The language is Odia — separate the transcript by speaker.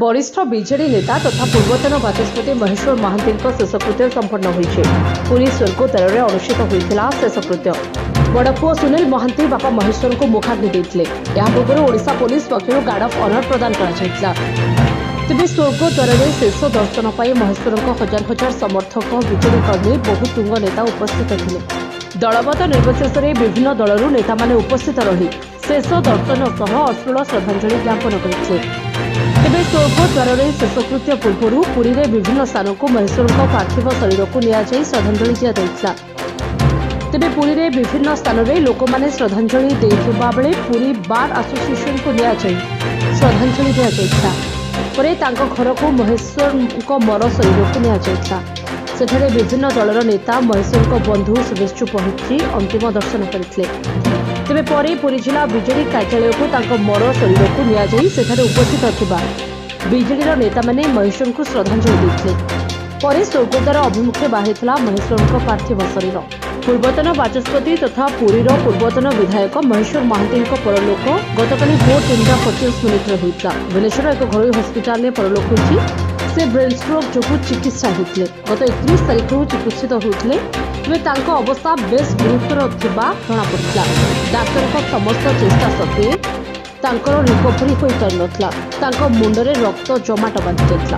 Speaker 1: ବରିଷ୍ଠ ବିଜେଡି ନେତା ତଥା ପୂର୍ବତନ ବାଚସ୍ପତି ମହେଶ୍ୱର ମହାନ୍ତିଙ୍କ ଶେଷକୃତ୍ୟ ସମ୍ପନ୍ନ ହୋଇଛି। ପୁରୀ ସ୍ୱର୍ଗଦ୍ୱାରରେ ଅନୁଷ୍ଠିତ ହୋଇଥିଲା ଶେଷକୃତ୍ୟ। ବଡ଼ପୁଅ ସୁନୀଲ ମହାନ୍ତି ବାପା ମହେଶ୍ୱରଙ୍କୁ ମୁଖାଗ୍ନି ଦେଇଥିଲେ। ଏହା ପୂର୍ବରୁ ଓଡ଼ିଶା ପୋଲିସ ପକ୍ଷରୁ ଗାର୍ଡ ଅଫ୍ ଅନର ପ୍ରଦାନ କରାଯାଇଥିଲା। ତେବେ ସ୍ୱର୍ଗଦ୍ୱାରରେ ଶେଷ ଦର୍ଶନ ପାଇଁ ମହେଶ୍ୱରଙ୍କ ହଜାର ହଜାର ସମର୍ଥକ, ବିଜେଡି କର୍ମୀ, ବହୁ ତୁଙ୍ଗ ନେତା ଉପସ୍ଥିତ ଥିଲେ। ଦଳମତ ନିର୍ବିଶେଷରେ ବିଭିନ୍ନ ଦଳରୁ ନେତାମାନେ ଉପସ୍ଥିତ ରହି ଶେଷ ଦର୍ଶନ ସହ ଅଶ୍ରୁଳ ଶ୍ରଦ୍ଧାଞ୍ଜଳି ଜ୍ଞାପନ କରିଥିଲେ। ତେବେ ସ୍ୱର୍ଗଦ୍ୱାରରେ ଶେଷକୃତ୍ୟ ପୂର୍ବରୁ ପୁରୀରେ ବିଭିନ୍ନ ସ୍ଥାନକୁ ମହେଶ୍ୱରଙ୍କ ପାର୍ଥିବ ଶରୀରକୁ ନିଆଯାଇ ଶ୍ରଦ୍ଧାଞ୍ଜଳି ଦିଆଯାଇଥିଲା। ତେବେ ପୁରୀରେ ବିଭିନ୍ନ ସ୍ଥାନରେ ଲୋକମାନେ ଶ୍ରଦ୍ଧାଞ୍ଜଳି ଦେଇଥିବା ବେଳେ ପୁରୀ ବାର୍ ଆସୋସିଏସନକୁ ନିଆଯାଇ ଶ୍ରଦ୍ଧାଞ୍ଜଳି ଦିଆଯାଇଥିଲା। ପରେ ତାଙ୍କ ଘରକୁ ମହେଶ୍ୱରଙ୍କ ମର ଶରୀରକୁ ନିଆଯାଇଥିଲା। ସେଠାରେ ବିଭିନ୍ନ ଦଳର ନେତା, ମହେଶ୍ୱରଙ୍କ ବନ୍ଧୁ, ଶୁଭେଚ୍ଛୁ ପହଞ୍ଚି ଅନ୍ତିମ ଦର୍ଶନ କରିଥିଲେ। ତେବେ ପରେ ପୁରୀ ଜିଲ୍ଲା ବିଜେଡି କାର୍ଯ୍ୟାଳୟକୁ ତାଙ୍କ ମର ଶରୀରକୁ ନିଆଯାଇ ସେଠାରେ ଉପସ୍ଥିତ ଥିବା ବିଜେଡିର ନେତାମାନେ ମହେଶ୍ୱରଙ୍କୁ ଶ୍ରଦ୍ଧାଞ୍ଜଳି ଦେଇଥିଲେ। ପରେ ସ୍ୱର୍ଗଦ୍ୱାର ଅଭିମୁଖେ ବାହାରିଥିଲା ମହେଶ୍ୱରଙ୍କ ପାର୍ଥିବ ଶରୀର। ପୂର୍ବତନ ବାଚସ୍ପତି ତଥା ପୁରୀର ପୂର୍ବତନ ବିଧାୟକ ମହେଶ୍ୱର ମହାନ୍ତିଙ୍କ ପରଲୋକ ଗତକାଲି ଭୋର 3ଟା 25 ମିନିଟ୍ରେ ହୋଇଥିଲା। ଭୁବନେଶ୍ୱର ଏକ ଘରୋଇ ହସ୍ପିଟାଲରେ ପରଲୋକ ହୋଇଛି। ସେ ବ୍ରେନ୍ ଷ୍ଟ୍ରୋକ୍ ଯୋଗୁଁ ଚିକିତ୍ସା ହେଉଥିଲେ। ଗତ 31 ତାରିଖରୁ ଚିକିତ୍ସିତ ହେଉଥିଲେ। ତେବେ ତାଙ୍କ ଅବସ୍ଥା ବେଶ୍ ଗୁରୁତର ଥିବା ଜଣାପଡ଼ିଥିଲା। ଡାକ୍ତରଙ୍କ ସମସ୍ତ ଚେଷ୍ଟା ସତ୍ତ୍ୱେ ତାଙ୍କର ରିକଭରି ହୋଇପାରିନଥିଲା। ତାଙ୍କ ମୁଣ୍ଡରେ ରକ୍ତ ଜମାଟ ବାନ୍ଧି ଯାଇଥିଲା।